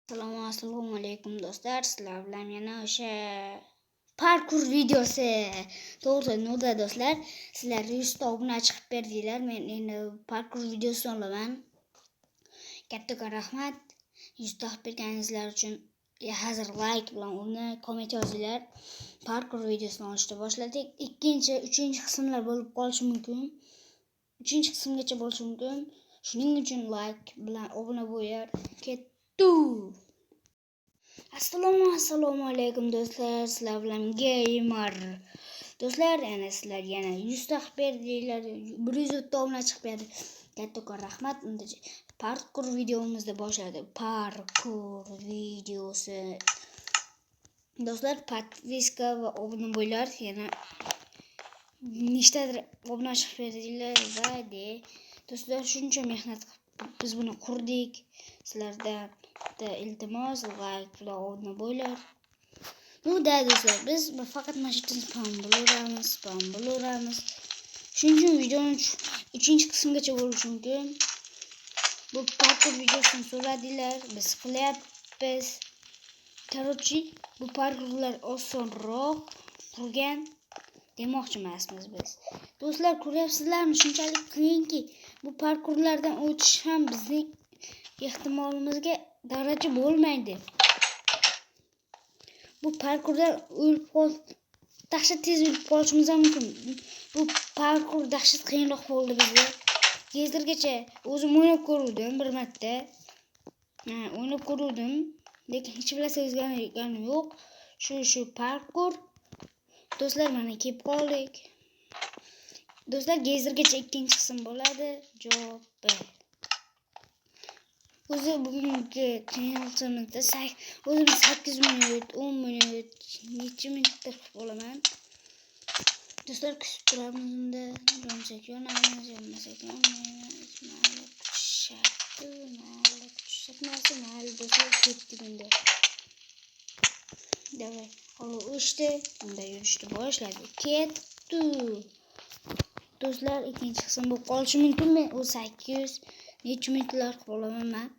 Assalomu alaykum do'stlar. Sizlar bilan yana o'sha parkur videosi. To'g'ri, nuda do'stlar. Sizlar 100 ta obuna chiqib berdinglar. Men endi parkur videosini olaman. Kattakon rahmat. 100 ta qilib berganingizlar uchun hozir like bilan uni komment yozinglar. Parkur videosini olishni boshladik. Ikkinchi, uchinchi qismlar bo'lib qolishi mumkin. Uchinchi qismgacha bo'lishi mumkin. Shuning uchun like bilan obuna bo'lar. Ketdi. Assalomu alaykum do'stlar. Sizlar bilan Gamer. Do'stlar, yana sizlar yana 100 ta qilib berdinglar. 100 ta obuna chiqib berdi. Kattakon rahmat. Unda parkur videomizni boshladi. Parkur videosi. Do'stlar, podpiska va obuna bo'lar. Yana nechtadir obuna chiqib berdinglar va de do'stlar, shuncha mehnat qilib biz buni qurdik. Sizlardan iltimos like bilan obuna bo'lar. Ну да do'stlar, biz faqat mana shu yerdan spam bo'laveramiz. Shuning uchun videoni 3-qismgacha bo'lishi mumkin. Bu parkur videosini so'radinglar, biz qilyapmiz. Короче, bu parkurlar osonroq qurgan demoqchi emasmiz biz. Do'stlar, ko'ryapsizlarmi, shunchalik qiyinki, bu parkurlardan o'tish ham bizning ehtimolimizga daraja bo'lmaydi. Bu parkurdan o'lib qol, dahshat tez o'lib qolishimiz ham mumkin. Bu parkur dahshat qiyinroq bo'ldi bizga. Gezdirgacha o'zim o'ynab ko'ruvdim bir marta. Ha, o'ynab ko'ruvdim, lekin hech narsa o'zgargani yo'q. Shu parkur. Do'stlar, mana kelib qoldik. Do'stlar, gezdirgacha ikkinchi qism bo'ladi. Javob. O'zi bugungi channelımızda o'zim 8 minut, 10 minut, necha minutdir qilib olaman. Do'stlar, kutib turamiz unda. Yonsak yonamiz, yonmasak yonmaymiz. Mayli kutishyapti, mayli kutishyapmasa, mayli do'stlar, ketdik unda. Давай, olov o'chdi, unda yurishni boshladi. Ketdi. Do'stlar, ikkinchi qism bo'lib qolishi mumkin. Men u 8 necha minutlar qilib olaman man.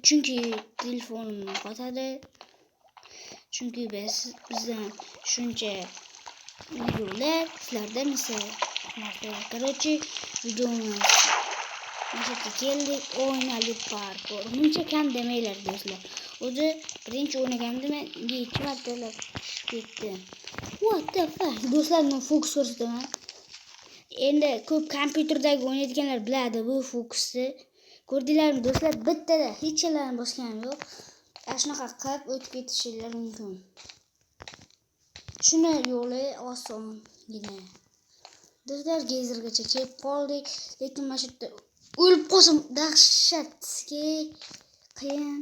Chunki telefonim qotadi. Chunki bizdan shuncha videolar, sizlarda esa narsalar. Короче, videomiz mana shu keldik. O'ynali parkur. Buncha kam demanglar do'stlar. O'zi birinchi o'ynaganimda men necha martalar tushib ketdim. What the fuck? Do'stlar, men fokus ko'rsataman. Endi ko'p kompyuterdagi o'ynaydiganlar biladi bu fokusni. Ko'rdinglarmi do'stlar? Bittada hech yerlarni bosganim yo'q. Ana shunaqa qilib o'tib ketishinglar mumkin. Shuni yo'li osongina. Do'stlar, gezirgacha kelib qoldik, lekin mana shu yerda o'lib qolsam dahshatki qiyin.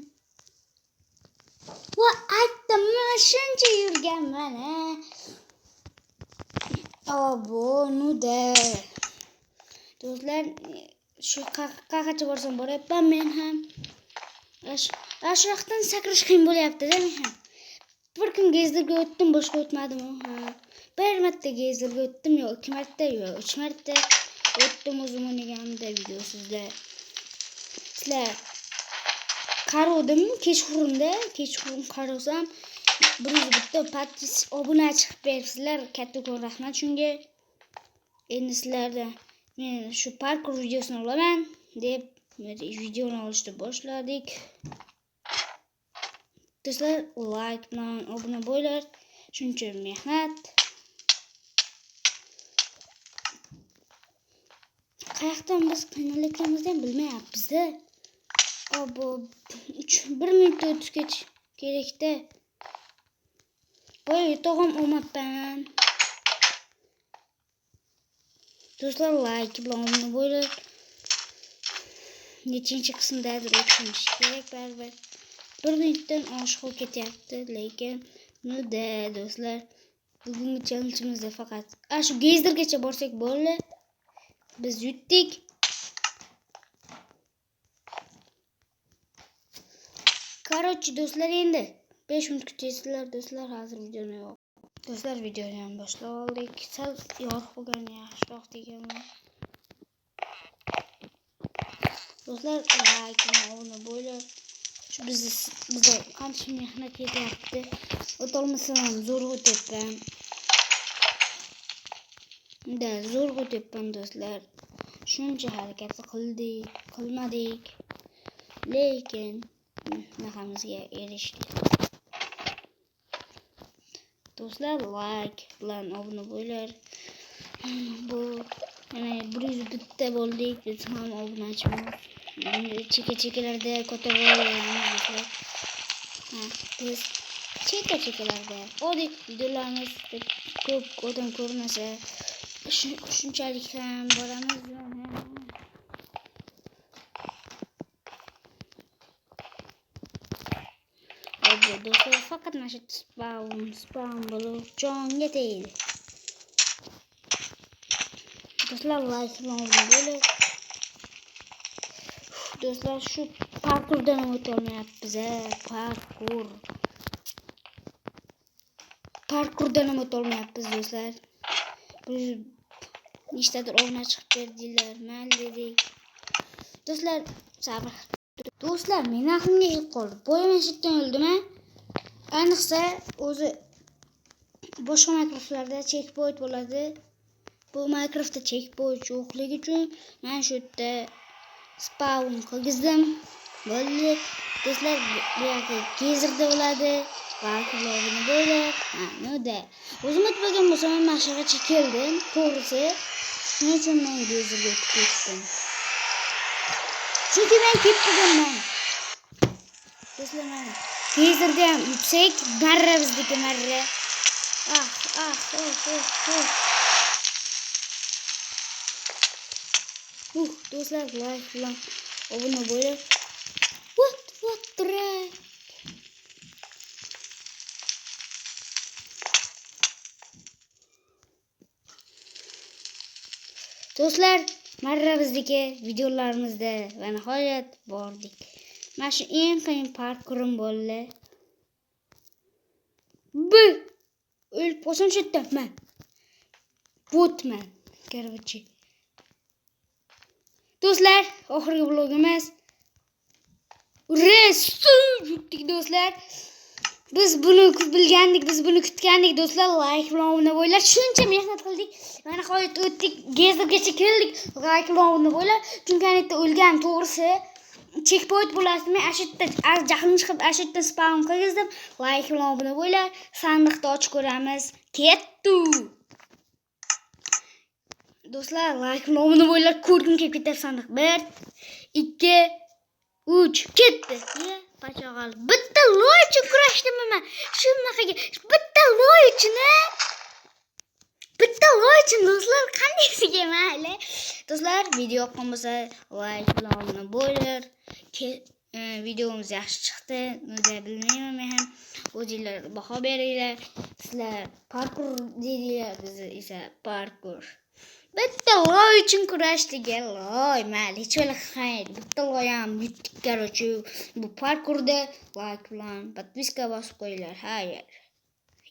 Va aytdim, mana shuncha yurganman, a. Abo, ну да. Do'stlar, shu qayergacha borsam boryapman men ham. Shu yoqdan sakrash qiyin bo'lyapti-da men ham. Bir kun gezdirga o'tdim, boshqa o'tmadim. Ha. Bir marta gezdirga o'tdim, yo 2 marta, yo 3 marta o'tdim o'zim o'ynaganimda videosizda. Sizlar qarovdim kechqurunda, kechqurun qarasam 101 ta obuna chiqib beribsizlar. Kattakon rahmat shunga. Endi sizlardan men shu parkur videosini olaman deb videoni olishni boshladik. Do'stlar, like bilan obuna bo'lar. Shuncha mehnat. Qayoqdan biz qiynalayotganimizni ham bilmayapmiz-da. Abo, 1 minutda o'tib ketish kerak-da. Boya yutog'im olmabman. Do'stlar, like bilan obuna bo'lar. Nechinchi qismdadir o'tishimiz kerak baribir. 1 minutdan oshiq bo'lib ketyapti, lekin ну да do'stlar, bugungi challenge'imizda faqat shu gezdirgacha borsak bo'ldi. Biz yutdik. Короче, do'stlar, endi 5 minut kutasizlar do'stlar, hozir videoni yo'q. Do'stlar, videoni ham boshlab oldik. Sal yorug' bo'lgani yaxshiroq deganman. Do'stlar, like bilan obuna bo'lar. Shu bizni qancha mehnat ketyapti. O'tolmasam ham zo'rg'a o'tyapman. Da zo'rg'a o'tyapman do'stlar. Shuncha harakat qildik, qilmadik. Lekin bunaqamizga erishdik. Do'stlar, like bilan obuna bo'linglar. Bu mana 101 bo'ldik. Biz ham obunachimiz. Cheka-chekalarda ko'tarib do'stlar. Ha, biz cheka-chekalarda oddiy videolarimiz ko'p odam ko'rmasa shunchalik ham boramiz. Do'stlar, faqat mana shu spam bo'lib jonga tegdi. Do'stlar, like bilan obuna bo'ling. Do'stlar, shu parkurdan o'ta olmayapmiz. Parkur. Parkurdan ham o'ta olmayapmiz do'stlar. Biz nechtadir obuna chiqib berdinglar, mayli dedik. Do'stlar, sabr. Do'stlar, meni aqlimga kelib qoldi. Boya men shu yerdan o'ldim-a. Ayniqsa o'zi boshqa Minecraftlarda checkpoint bo'ladi. Bu Minecraftda checkpoint yo'qligi uchun men shu yerda spawn qilgizdim. Bo'ldi. Do'stlar, bu yoqda gezirda bo'ladi. Parkurlarni bo'ladi. Ha, nima? O'zim o'tmagan bo'lsam, men mana shu yergacha keldim, to'g'risi. Shuning uchun men gezirga o'tib ketdim. Chunki men kelib qolganman. Do'stlar, mana gezirda ham yutsak, marra bizniki marra. Ah, ah, oh, oh, oh. Do'stlar, like bilan obuna bo'ling. What the Do'stlar, marra bizniki videolarimizda va nihoyat bordik. Mana shu eng qiyin parkurim bo'ldi. Bu o'lib qolsam shu yerda man botman, короче. Do'stlar, oxirgi vlogimiz. Ura, yutdik do'stlar. Biz buni bilgandik, biz buni kutgandik do'stlar. Like bilan obuna bo'linglar. Shuncha mehnat qildik. Mana nihoyat o'tdik, gezirgacha keldik. Like bilan obuna bo'linglar. Chunki ana yerda o'lgan to'g'risi checkpoint bo'lasizmi? Men ana shu yerda jahlim chiqib, ana shu yerda spawn qilgizdim. Like bilan obuna bo'linglar. Sandiqni ochib ko'ramiz. Ketdi. Do'stlar, like bilan obuna bo'linglar. Ko'rgim kelib ketdi sandiq. 1 2 3 ketdi. Ye, pachog'al. Bitta loy uchun kurashdim men. Shunaqaga bitta loy uchun, bitta loy uchun do'stlar, qandaysiga mayli. Do'stlar, video yoqqan bo'lsa like bilan obuna bo'linglar. Videomiz yaxshi chiqdi. Nima bilmayman men ham. O'zinglar baho beringlar. Sizlar parkur dedinglar, biz esa parkur. Bitta loy uchun kurashdik, loy, mayli, hech bo'lmasa xayr. Bitta loy ham yutdik, короче. Bu parkurda like bilan podpiska bosib qo'yinglar. Hayır.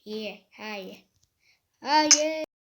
Ye, hayır. Hayır.